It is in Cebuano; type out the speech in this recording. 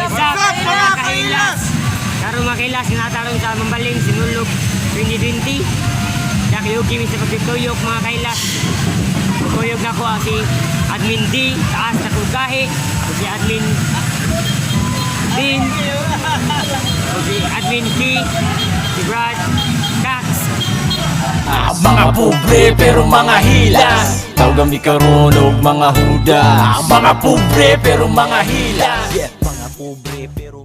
What's up, mga kailas? Karon, mga kailas, ginatarong sa Mambaling Sinulog 2020. Nakiyugi mi sa pagtutuyok, mga kailas. Kuyog na ko si Admin D, taas na kugahi, o si Admin Din, o si Admin K, si Brad, Cax. Mga pobre pero mga hilas. Tawag mi karon og mga hudas. Mga pobre pero mga hilas. Yeah. Mga pobre pero